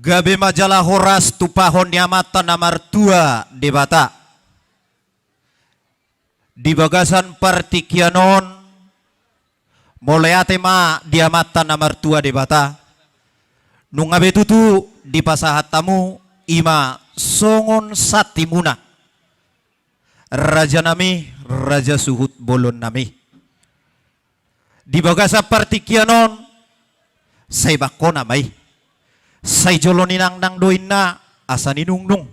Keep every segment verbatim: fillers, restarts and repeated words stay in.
Gabe ma jala horas tumpahon ni Amanta na martua Debata. Di bagasan partingkian on, mauliate ma di Amanta na martua Debata. Nunga be tutu dipasahat hamu i ma songon santimuna. Rajanami, raja suhut bolonnami. Di bagasan partingkian on, sai bangkona ma i. Sai jolo ninangnang do inna, asa ninungnung.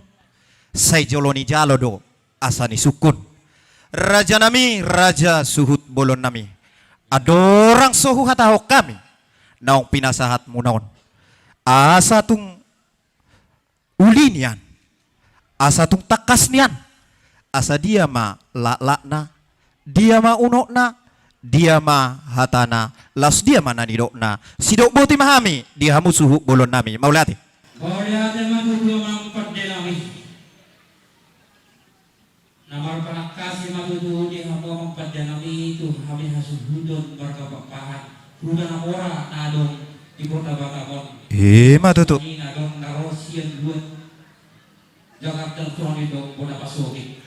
Sai jolo nijalo do, asa nisungkun. Rajanami, raja suhut bolonnami. Andorang so huhatahon hami naung pinasahatmuna on, asa tung uli nian, asa tung tangkas nian, asa dia ma laklakna, dia ma unokna, dia ma hatana, laos dia ma na nidokna. Sidok boti ma hami di hamu suhut bolonnami. Mauliate. Mauliate ma tutu, amang pandenami. Na marpanangkasi ma tutu di hamu, amang pandenami, tu hami hasuhuton marga Pakpahan, Huta Namora na adong di Kota Batam on. I ma tutu. Hami na adong na ro sian luat Jakarta, tu hami adong bona pasogit.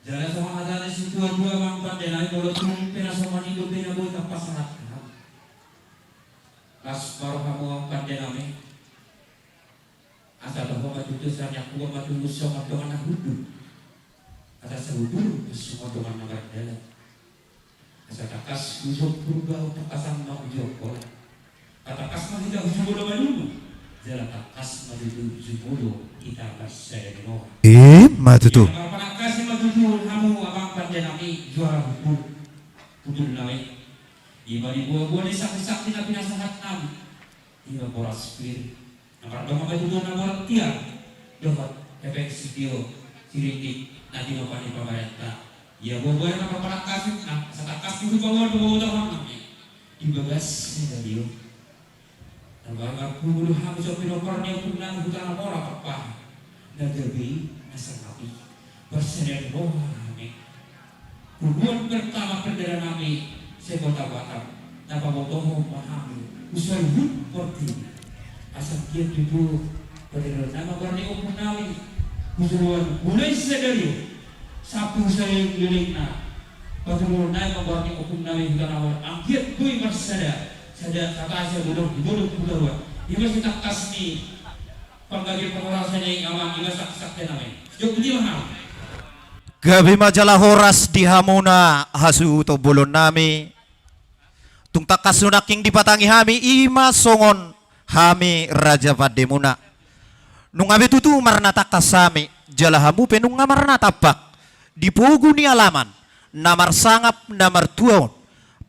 Jala songon hata ni situatua, amang pandenami, molo tung pe na songon i dope na boi tapasahat hami, las ma rohamu, amang pandenami. Asa toho ma tutu, asa niangkup ma tutu songon dongan na hundul. Asa sahudur songon dongan na mardalan. Asa tangkas hujou Purba, tangkasan ma hujou Angkola. Tangkas ma hita hujou molo manunu. Jala tangkas ma tutu hujou molo hita marsada ni roha. I ma tutu. Ia, marpanangkasi ma tutu hamu, amang pandenami, juara hundul. Hundul nami. I ma di boaboa ni saksisakti na pinasahat nami. I ma boras pir. Na mardongan ma tutu na borat tiar dohot hepeng sitio sirindik na tinopa ni pamarenta. Ia boaboa na marpanangkasi, na asa tangkas tutu paboa dohot hami di bagas sadari on. Na baru marpungu do hami songon pinompar ni ompung nami Huta Namora Pakpahan. Na gabe i na sangap i. Marsada ni roha hami. Tujuan pertama perdana nami se-Kota Batam, na pabotohon ma hami husaruhut portibi. Asa anggiat tutu patuduhon nami ma goar ni ompung nami, hujoloan mulai sadari on sampe husalelenglelengna. Patuduhon nami ma goar ni ompung nami Huta Namora, anggiat boi marsada, sada hata sian bolon tu bolon, tu hutaruan. I ma sitangkas ni panggabean parhorasan i, amang, i ma saksisakti nami. Jok di ma hami. Gabe ma jala horas di hamuna hasuhuton bolon nami. Tung tangkas do nangkin dipatangi hami, i ma songon hami raja pandemuna. Nunga be tutu marnatangkas hami, jala hamu pe nunga marnatampak di pogu ni alaman na marsangap na martua on,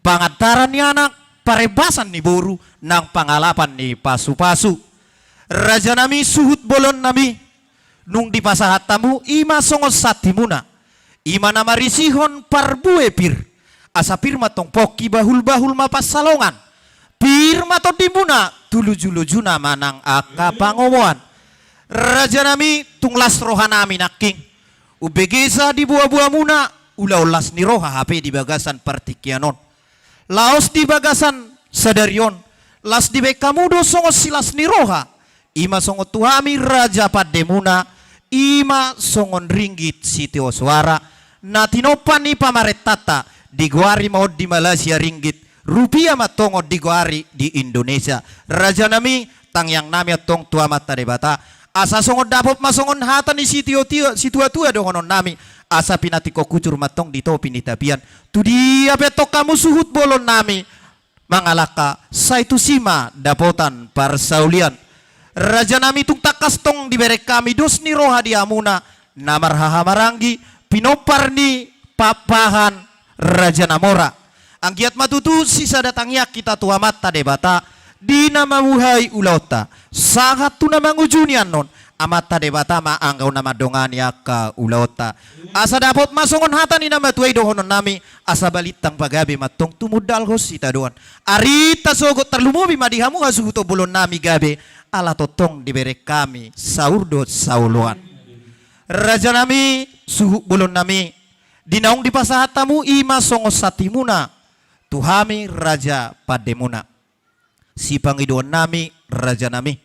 pangantaran ni anak, parembasan ni boru, nang pangalapan ni pasupasu. Rajanami, suhut bolonnami, nunga dipasahat hamu i ma songon santimuna, i ma na marisihon parbue pir. Asa pir ma tong pongki, bahulbahul ma pansalongan. Pir ma tondimuna tu lujulujuna manang angka pangomoan. Rajanami, tung las rohanami nangkin umbegesa di boaboamuna ulaon las ni roha hape di bagasan partingkian on. Laos di bagasan sadari on, las dibaen hamu do songon silas ni roha, i ma songon tu hami raja pandemuna, i ma songon ringgit sitio soara na tinompa ni pamarentanta, digoari ma on di Malaysia ringgit, rupia ma tong on digoari di Indonesia. Rajanami, tangiangnami antong tu Amanta Debata, asa songon dapot ma songon hata ni sitiotio, situatua dohononnami, asa pinantikhon hujur ma antong di topi ni tapian. Tudia pe antong hamu suhut bolonnami mangalangka, sai tusi ma dapotan parsaulian. Rajanami, tung tangkas tong dibereng hami dos ni roha di hamuna na marhahamaranggi, pinompar ni Pakpahan, Raja Namora. Anggiat ma tutu sisada tangiang hita tu Amanta Debata di na mambuhai ulaonta sahat tu na mangujungi annon. Amanta Debata ma angka na mandongani angka ulaonta. Asa dapot ma songon hata ni na matua i dohononnami, asa balintang pagabe ma antong tumundalhon sitadoan. Ari tasogot, tarlumobi ma di hamu hasuhuton bolonnami gabe, ala tongtong dibereng hami saur dohot saoloan. Rajanami, suhut bolonnami, di naung dipasahat hamu i ma songon santimuna tu hami raja pandemuna. Sipangidoannami, rajanami,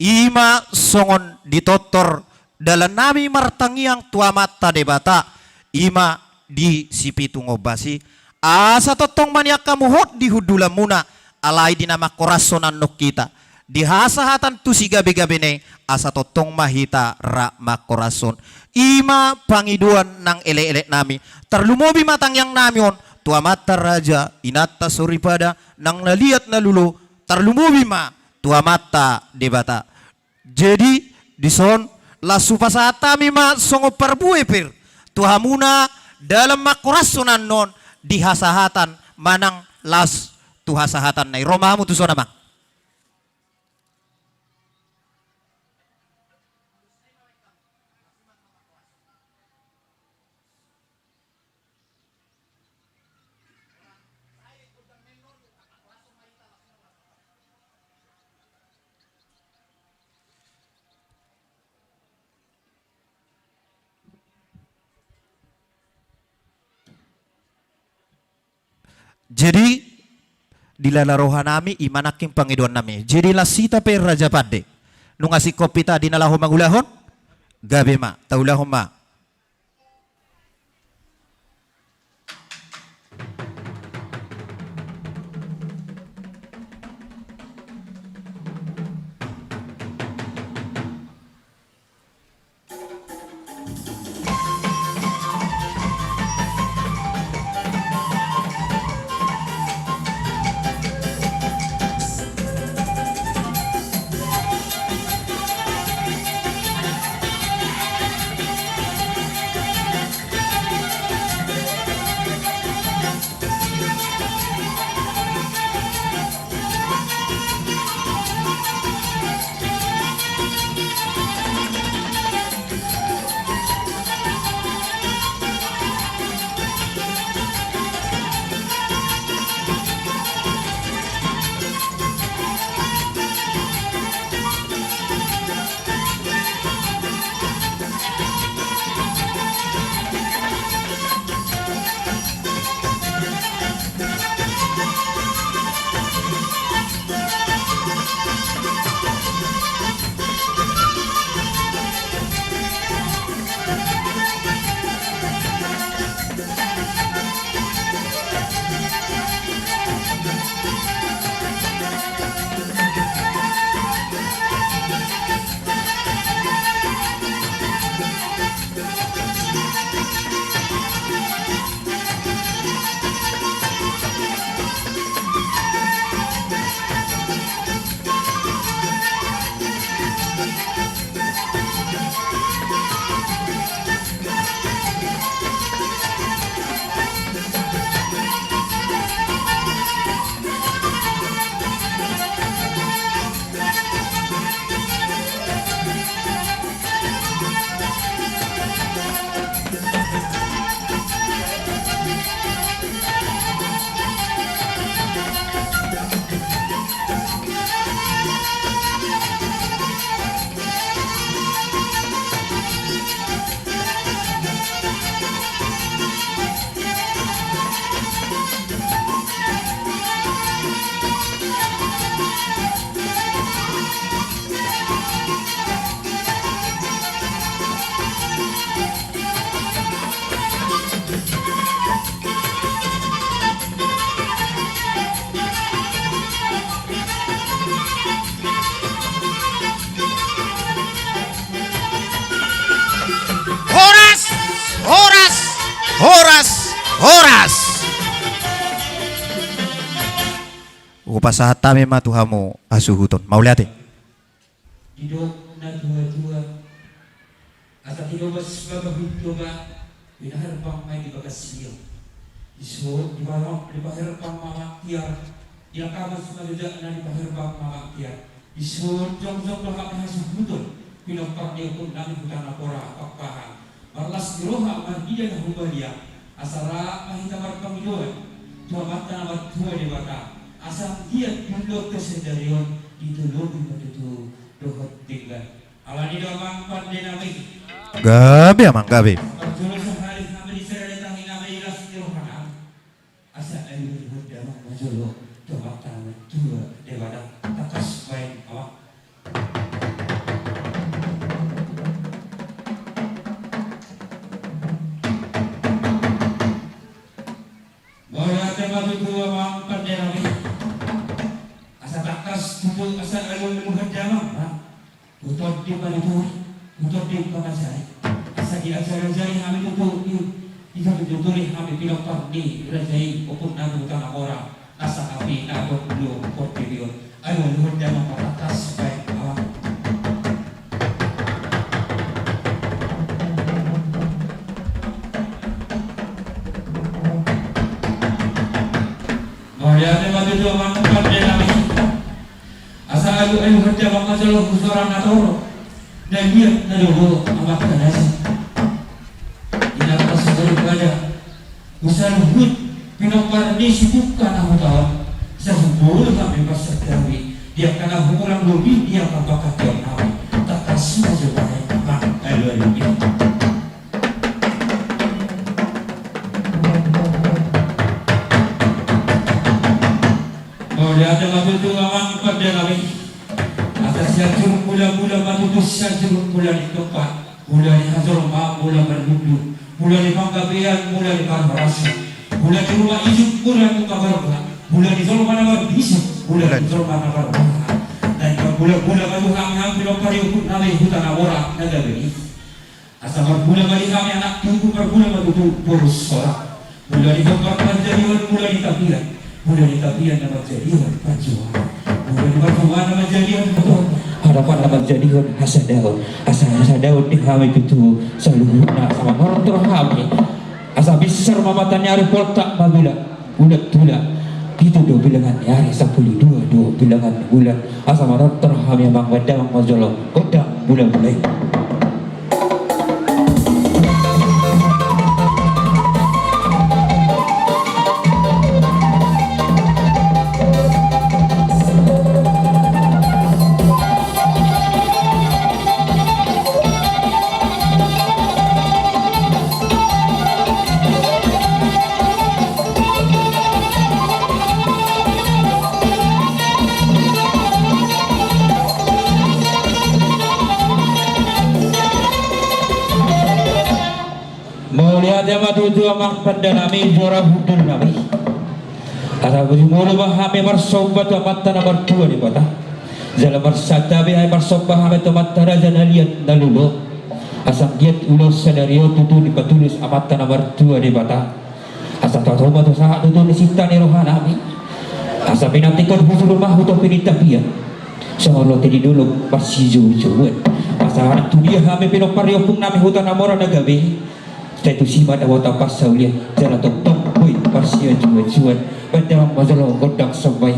I ma songon ditortor dalannami martangiang tu Amanta Debata, i ma di sipitu ngombas i, asa tongtong ma nian hamu hot di hundulanmuna, alai di na mangkorashon annon hita, di hasahatan tu sigabegabena i, asa tongtong ma hita rap mangkorashon. I ma pangidoan nang elekeleknami, tarlumobi ma tangiangnami on tu amanta raja, inanta soripada, nang na liat na lolo, tarlumobi ma tu Amanta Debata. Jadi, dison, las hupasahat hami ma songon parbue pir tu hamuna dalan mangkorashon annon di hasahatan manang las tu hasahatanna i. Ro ma hamu tuson, amang. Jadi, dilala rohanami, i ma nangkin pangidoannami. Jadi, las hita pe raja pande. Nunga singkop hita di na laho mangulahon, gabe ma, taulahon ma. Horas, horas, horas, horas. Hupasahat hami ma tu hamu hasuhuton. Mauliate. Didok natuatua, asa tinobas baga huntoba, pinaherbang ma i di bagas siang. Dison dipaherbang ma amang tiar, di angka mas manujakna dipaherbang ma amang tiar. Dison jongjong do hami hasuhuton, pinompar ni ompung nami Huta Naporah Pakpahan. Marlas ni roha marnida na humaliang, asa rap ma hita marpangidoan tu Amanta na martua Debata, asa anggiat di ulaonta sadari on ditolopi ma tutu dohot denggan. Alani do amang pande nami. Gabe amang, gabe. Parjolo sahali hami di sada tangi nami las ni roha nami. Asa alualuhon damang ma jolo tu Amanta na martua Debata. Tangkas baen amang. Tutu asa alualu hata damang ma. Hutondi ma tutu, hutondi ma manjari. Asa diajarajari hami tutu i, i tutu tutu hami pinompar ni raja i, ompunami Huta Namora. Asa api na adong di portibi on. Alualu hata damang ma, tangkas baen amang. Mauliate ma tutu amang pande nami. Asa alualu hata damang ma jolo husorang na torop, na liat na lolo amanta na asa. Inanta saluhut raja, saluhut pinompar ni si Buka na huta on, sai huboto hami marsantabi di angka na hurang lobi ni angka panghataion nami. Tangkas ma jo baen amang alualu i. Mauliate ma tutu amang pande nami. Asa sian juruk mula, mula ma tutu sian juruk mula ni tompa, mula ni hajolma, mula marlundu, mula ni panggabean, mula ni parhorasan, mula ni ruma ijuk, mula ni pargorga, mula ni jolma na marbisa, mula ni jolma na parboha. Naeng mula, mula ma tutu hami, hami pinompar ni ompunami Huta Namora na gabe i. Asa marmula ma di hami anak tubu, marmula ma tutu boru sorat. Mula ni hombar na manjadihon mula ni tapian, mula ni tapian na manjadihon panjuahan, mula ni panjuahan na manjadihon botohon, harapan na manjadihon hasadaon. Asa hasadaon di hami tutu saluhutna, asa manortor hami. Asa binsar ma mata ni ari, poltak ma bila. Bulan tula, pitu do bilangan ni ari, sampulu dua do bilangan ni bulan. Asa manortor hami amang, baen damang ma jolo gondang mula-mula i. Mauliate ma tutu amang pande nami, jora hundul nami. Asa jumolo ma hami marsomba tu Amanta na martua Debata. Jala marsantabi hami, marsomba hami tu amanta raja na liat na lolo. Asa anggiat ulaon sadari on tutu dipatulus Amanta na martua Debata. Asa tongtong ma tu sahat tutu ni sinta ni roha nami. Asa pinantikhon hujur ma tu topi ni tapian, songon lote di dolok marsijou-jouan. Asa tu dia hami pinompar ni ompung nami Huta Namora na gabe, sai tusi ma dapotan parsaulian, jala tongtong boi parsiajuan-juan. Baen damang ma jolo gondang somba i.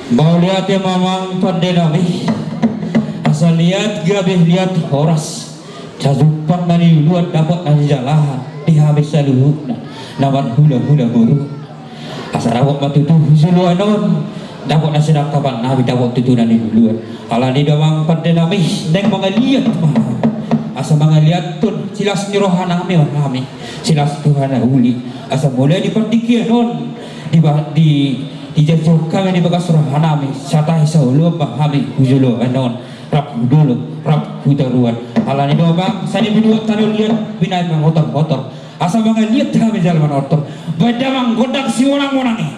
Mauliate ma amang pande nami. Asa liat gabe, liat horas. Sai jumpang na niluluan, dapot na nijalahan di hami saluhutna na marhula-hula boru. Asa dapot ma tutu hujoloan on, dapot na sinangkapan nami, dapot tutu na niluluan. Alani do amang pande nami, naeng mangaliat ma. Asa mangaliathon silas ni roha nami ma hami, silas ni roha na uli. Asa mulai di partingkian on, di ba-, di, dijajihon hami di bagas roha nami, sai tahi saoloan ma hami hujoloan on, rap hu dolok, rap hu toruan. Alani do amang, sai dipaduahon tano liat, binahen mangotor-otor. Asa mangaliat hami jala manortor. Baen damang gondang simonang-monang i.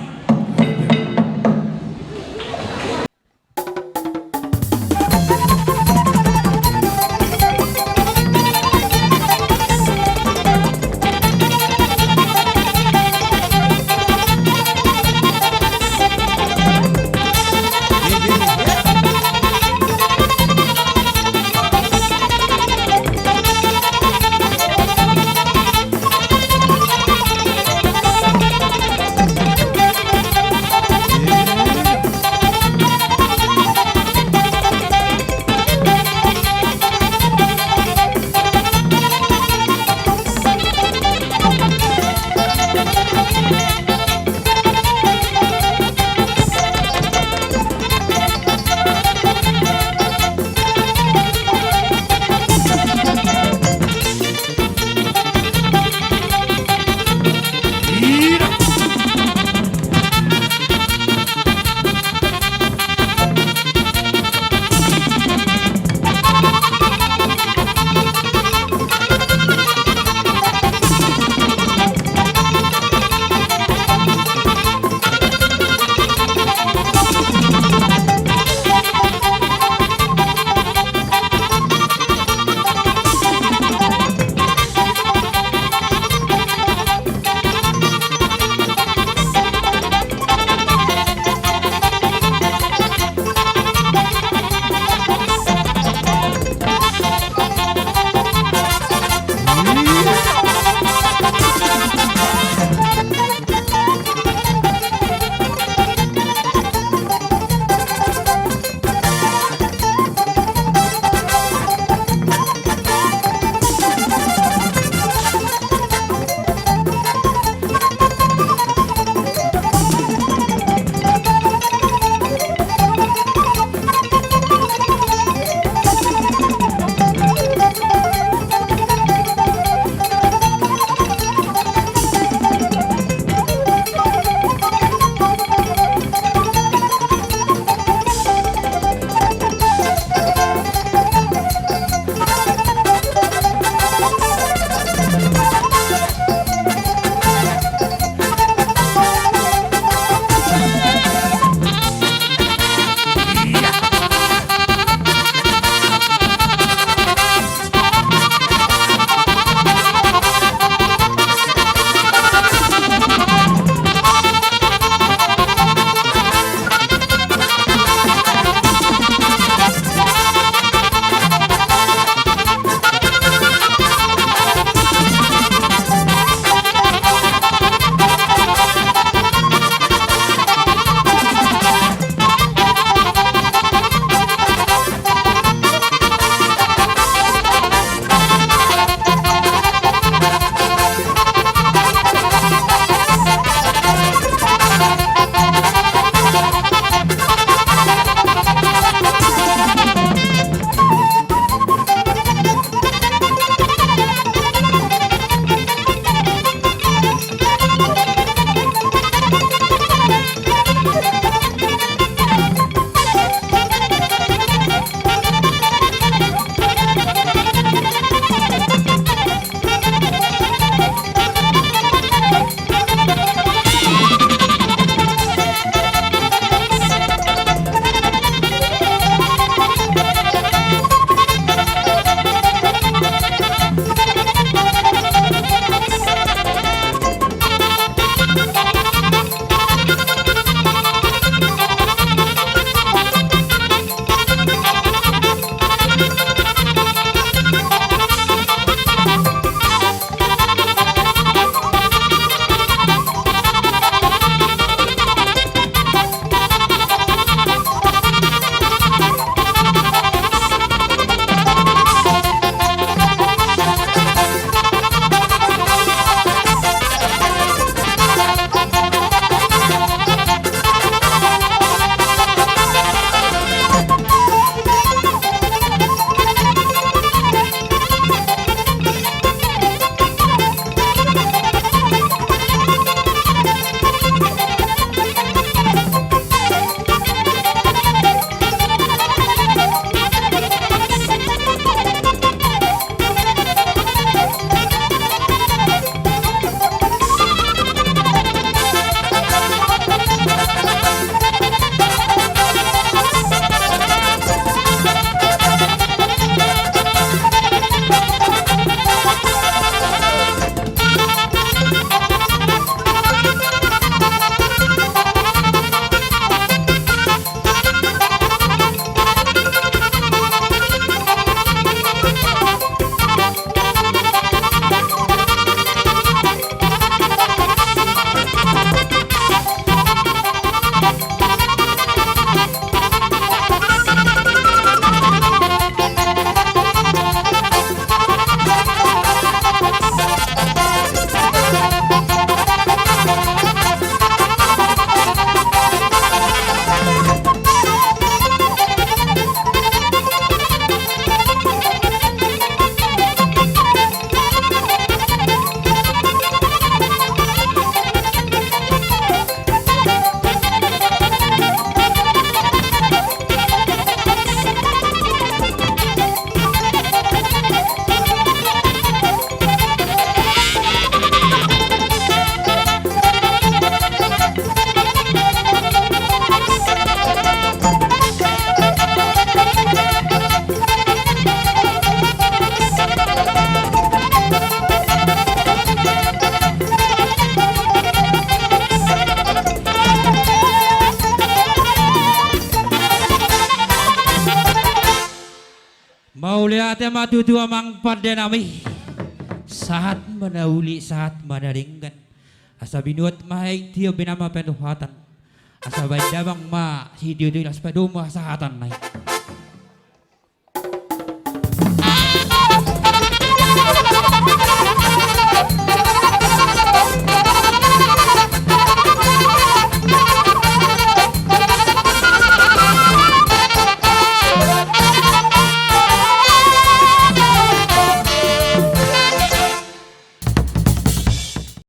Mauliate ma tutu amang pande nami. Sahat ma na uli, sahat ma na denggan. Asa binuat ma aek tio, binahen ma pandohatan. Asa baen damang ma sitio-tio, las padomu hasahatan nai.